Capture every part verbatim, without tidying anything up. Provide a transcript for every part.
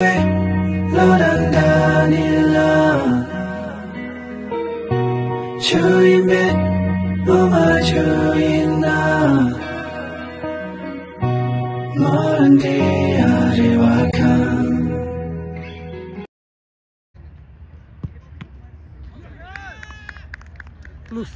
ལོ་དང་ཟླ་ནི་ལ། ཆུ་ཡིན་པས་ངོ་མ་ཆུ་ཡིན་ན། ངོ་རང་དེ་ཡ་རེ་བ་ཁང་། Plus.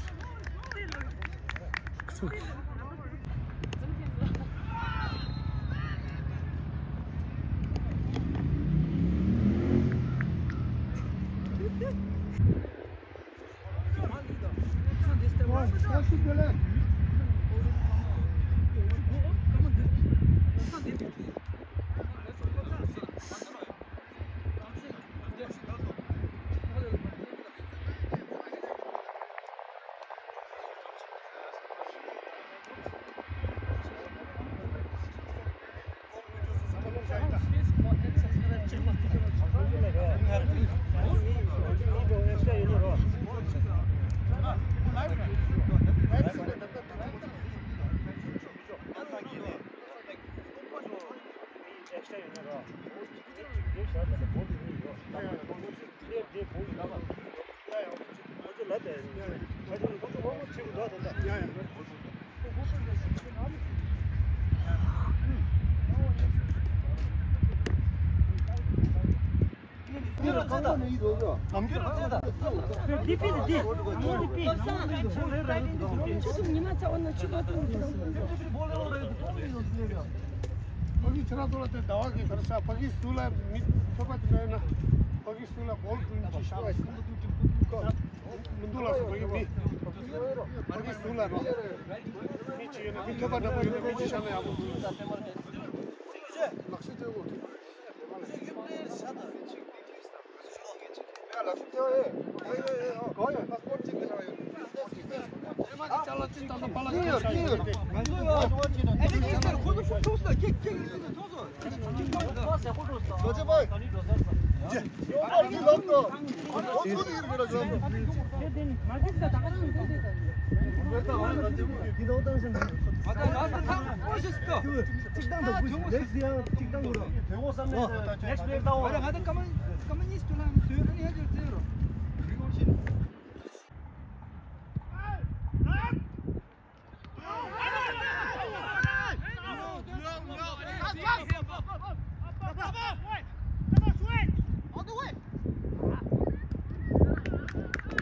ཕ་གི་ཁྱེད་རང་ཚོ་ལ་དེ་ཟླ་བ་གི་ག་རེ་ཟ། ཕ་གི་སུ་ལ་མི་ཐོབ་པ་དེ་ན་ཕ་གི་སུ་ལ་བོལ་ཀྲུན་གྱི་ཤ་མི་འདུག་ལ་སོ། ཕ་གི་མི་ཕ་གི་སུ་ལ་རོ། མི་གཅིག་ཡོད་ན་མི་ཐོབ་པ་འདྲ་པོ་ཡོད་ན་མི་གཅིག་ཤ་ན་ཡག་པོ་འདུག་ལག་ཤེས་སྟོན་གོ།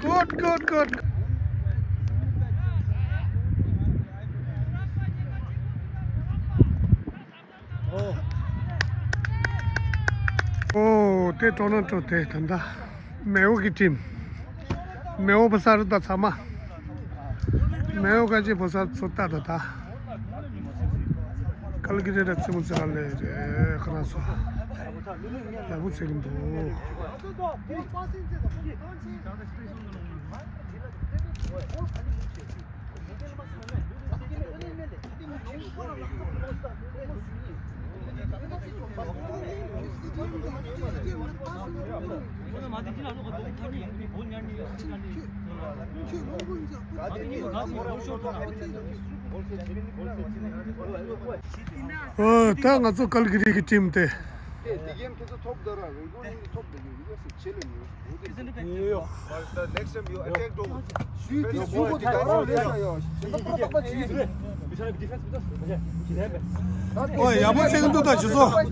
Good, good, good. ཨོ། དེ་ཊོར་ནོན་ཊོ་དེ་ད་ལྟ་མེའོ་གི་ཊིམ། མེའོ་བོ་ས་རུ་ད་ཚང་མ། མེའོ་ག་ཅི་བོ་ས་ཚོ་ད་ད་ད། ཀལ་གི་རེ་ར་ཚི་མུ་ཚི་ར་ལེ་རེ་ཁ་ར་སོ། ཡག་པོ་ཚེ་གི་འདུག་ཨོ། ད་ང་ཚོ་ཀལ་གི་རི་གི་ཊིམ་དེ། དེ་གན་ཁྱེད་ཚོ་ཐོབ་ད་ར་རེ་གོ་ནི་ཐོབ་ད་ཡོད་ཡོད་སེ་ཆེ་ལེ་ནི། But the next time you attack, don't. ཨོ། ཡག་པོ་བྱེད་ཀྱི་འདུག་ད་ཇུ་ཚོ། ཨ།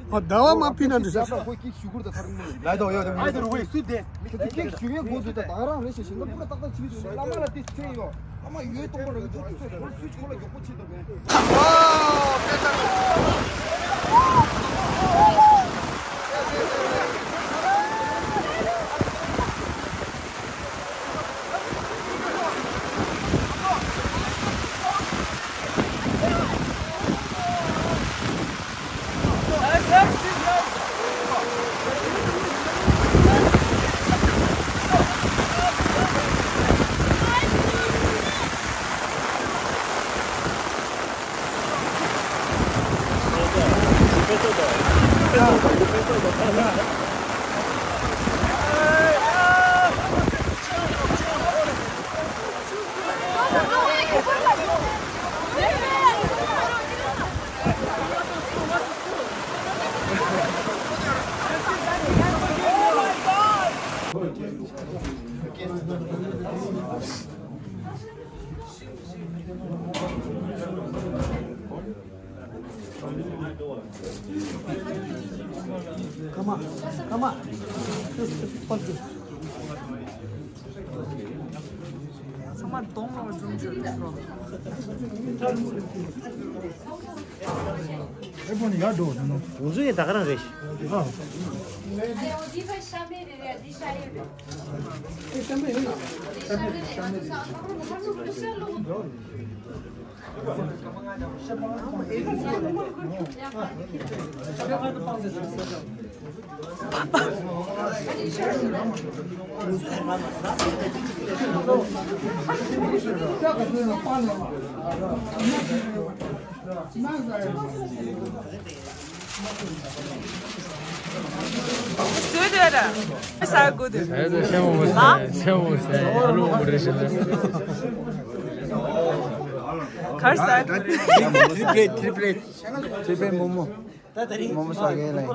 ཟླ་བ་མ་ཕིན་ན་འདི་ཤ། ཁྱེད་ཚོ་ཀིག་ཞུ་གུར་དང་ཐར་མོ་ལ་དོ་ཡོད་དེ། ཁྱེད་ཚོ་ཀིག་ཞུ་ཡས་འགོ་འཛུགས་དང་ད་རང་རེ་ཞེ་ཞེ་ན་པུ་ར་ཏག་ཏག་བྱེད་དུས་བླ་མ་ལ་དེ་ཚེ་ཡོད། བླ་མ་ཡོད་གཏོང་པ་རང་གི་ཚོ་ཚོ་ཚོ་ཚོ་ལ་མགྱོགས་པོ་བྱེད་དུ་མེད། ཨོ། དཔེ་ལྟ། ཚང་མ་གདོང་ལོག་འཇུམ་བྱོས་རེད་སོ། ཨེ་ཕོན་ཡར་འགྲོ་ཟེར་ནོ། ང་ཚོ་ཡི་ད་ག་རང་རེད། ཨ། བཟོས་དེ་ར། ས་གོ་དེ། ཨེ་ད་སེམས་འོ་སེ་སེམས་འོ་སེ་ཨ་ལོ་འོ་རེ་ཞེ་ལེ། གར་ས་གོ་དེ། ཐིར་པྲེ་ཐིར་པྲེ་ཐིར་པྲེ་མོ་མོ། མོ་མོ་ས་གེ་ལེ། གར་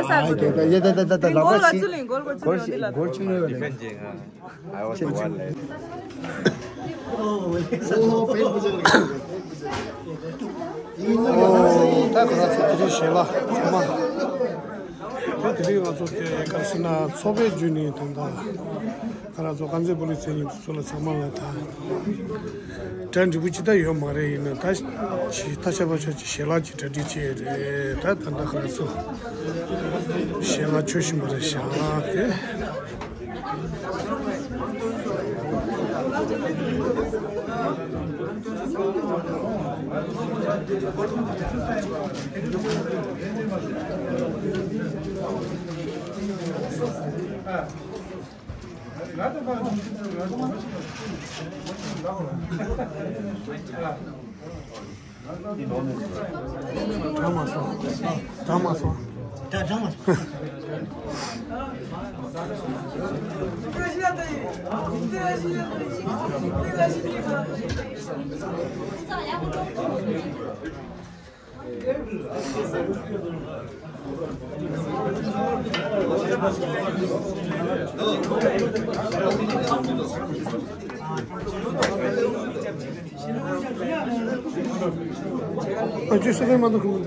ས་གོ་དེ། ཡེ་ད་ད་ད་ད་ལ་གོ་ལ་ཚུལ་ལིང་གོ་ལ་གོ་ཚུལ་ལིང་འོ་དེ་ལ། གོ་ཆུ་ཡོད་ལེ། I was the one left. ད་ཁོ་ར་ཚོ་དེ་རིང་ཞལ་ལག་ཚང་མ། ད་དེ་རིང་ང་ཚོ་དེ་ག་རེ་ཟེར་ན་ཚོགས་པའི་བརྒྱུད་ནས་དོན་དག་ཁ་ར་ཚོ་དཀར་མཛེས་པོ་ལི་ཚེ་རིང་དེ་ཚོ་ལ་ཚང་མ་ལ་ད་གྲ་འགྲིག་པོ་ཅི་ད་ཡོད་མ་རེད། ཡིན་ན་ད་ཅི་ད་ཤ་པ་ཆོག་ཅིག་ཞལ་ལག་ཅིག་གྲ་སྒྲིག་བྱས་རེད། ད་ད་ད་ཁ་ར་ཚོ་ཞལ་ལག་མཆོད་བཞིན་པ་རེད་ཤག་དེ། དྲག་མ་སོང་། དྲག་མ་སོང་། དྲག་དྲག་མ་སོང་། ཨ་ཅོ་ཤ་ཀར་མ་གཏོགས་ཁུར།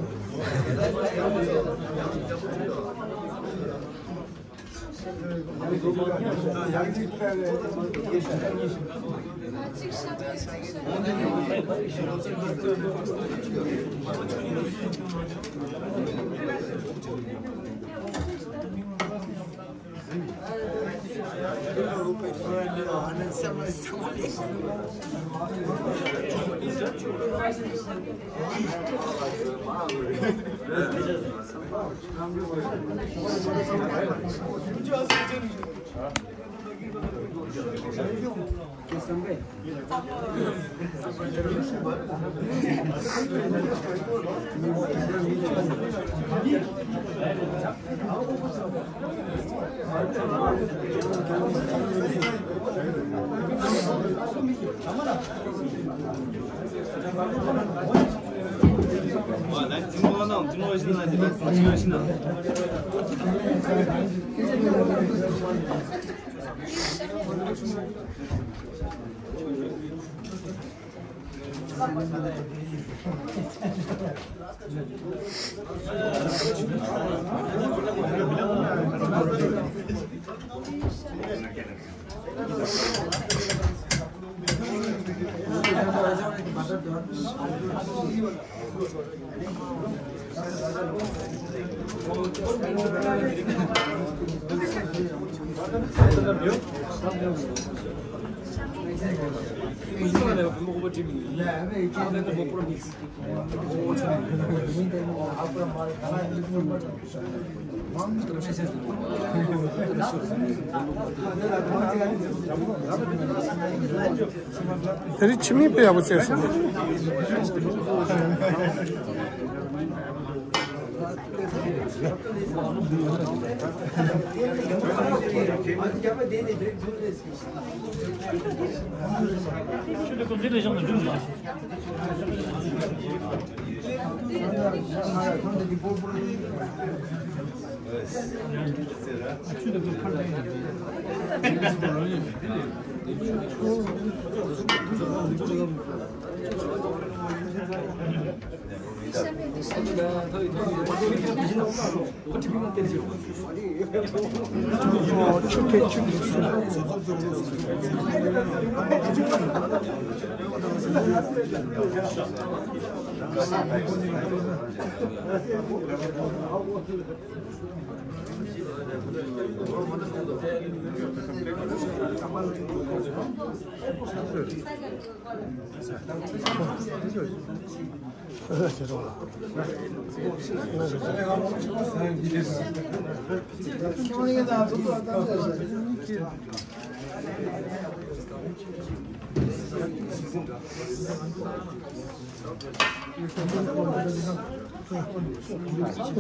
དེ་རིང་ཁྱིམ་མི་དཔེ་ཡག་པོ་བྱས་སོང་།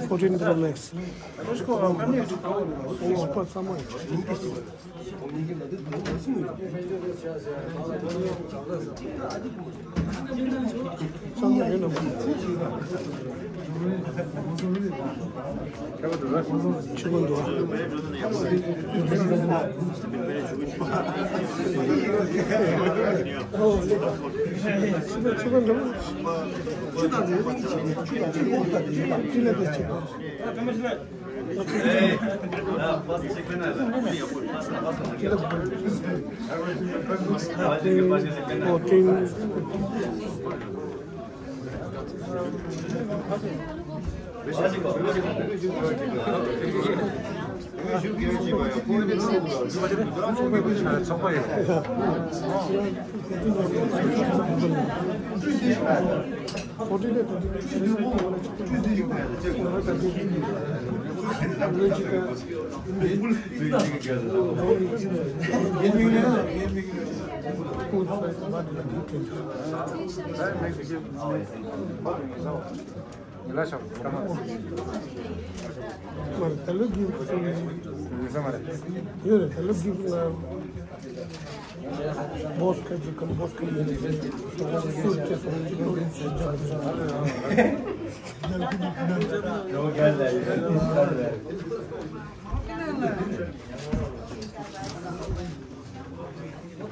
Fourteen Pro Max. Thanks for some.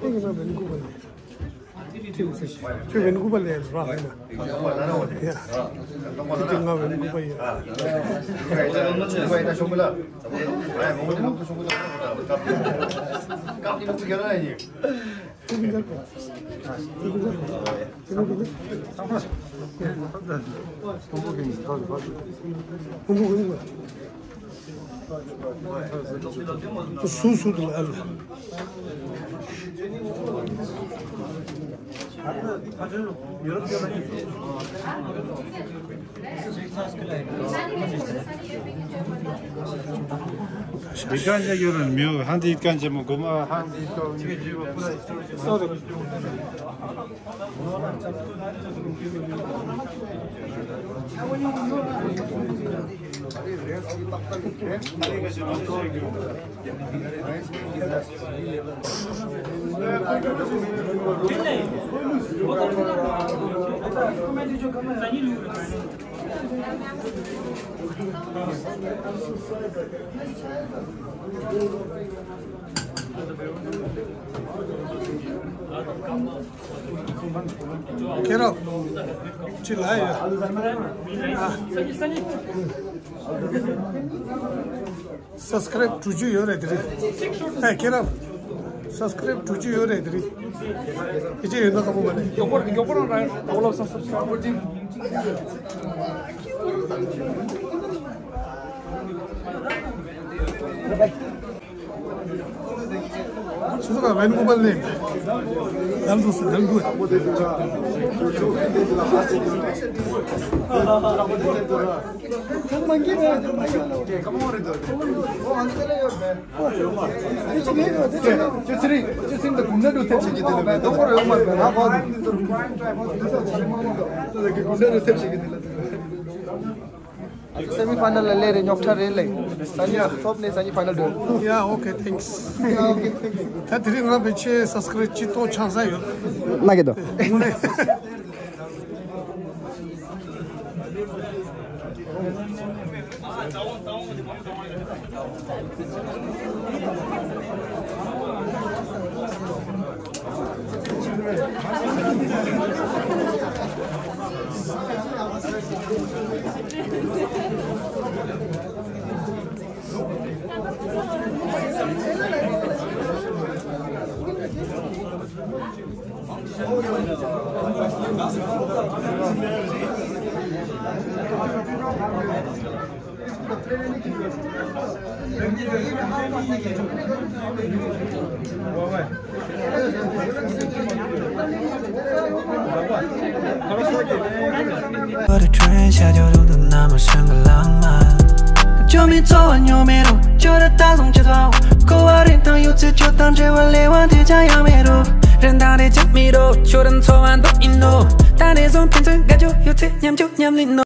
ཁྱོད་ཀྱི་ནང་བན་ཀུ་བ་ལས། ཁྱོད་བན་ཀུ་བ་ལས་ར་ཧེ་ན། ཡ། ཁྱོད་ཀྱི་ང་བན་ཀུ་བ་ཡིན། སུ་སུ་དུ་ཨ་ལ། འདི་གང་ཅི་ཡོད་རུང་མི་ཡོང་། ཧང་འདི་གང་ཅི་མོ་གོ་མ་ཧང་འདི་ཏོ་ངི་ཇི་བ་པུ་ར་སོ་རེ། ཁྱེད་རང་ཅི་ལ་ཡོད། ཨ། སབ་སི་ཀ་རེབ་དྲུག་ཅུ་ཡོད་རེད་དེ་རིང་། ཨ། ཁྱེད་རང་སབ་སི་ཀ་རེབ་དྲུག་ཅུ་ཡོད་རེད་དེ་རིང་། ཨེ་ཅེ་ཡོད་ན་ཁ་པོ་མ་རེད། མགྱོགས་པོ་མགྱོགས་པོ་རང་རང་ལོ་ལོ་སབ་སི་ཀ་རེབ། ཆུ་ཚོད་ག་བན་ཀུ་པ་ལེན། ནམ་དུ་སུ་ནམ་དུ། སེ་མི་ཕའི་ནལ་ལ་སླེབས་རེད། རྙོག་དྲ་རེད་ལེ། སང་ཉིན་ཐོབ་ནས་སང་ཉིན་ཕའི་ནལ་འགྲོ། Yeah, okay, thanks. Yeah, okay, thank you. ད་དེ་རིང་ང་ཕལ་ཆེར་སབ་སི་ཀ་རེབ་གཅིག་སྟོང་ཆགས་ས་ཡོད། ན་གི་དོ། དངོས་གནས། But the train ཤར་རྒྱུ་རུ་དུ་ན་མ་ཤང་གི་ལང་མ། ཅོ་མི་ཚོ་བ་ཉོ་མེ་རུ་ཅོ་ར་ད་སོང་ཅི་ཐོ། ཀོ་བ་རིན་ཐང་ཡོད་ཚེ་ཅོ་དང་འབྲེལ་བ་ལས་བ་དེ་ཅང་ཡང་མེ་རུ། རིན་ཐང་དེ་ཅང་མི་རུ་ཅོ་ར་ཚོ་བ་འདུག་ཡིན་ནོ། ད་ནས་བཟུང་ཕན་ཚུན་དགའ་རྒྱུ་ཡོད་ཚེ་མཉམ་རྒྱུ་མཉམ་ལེན་ནོ།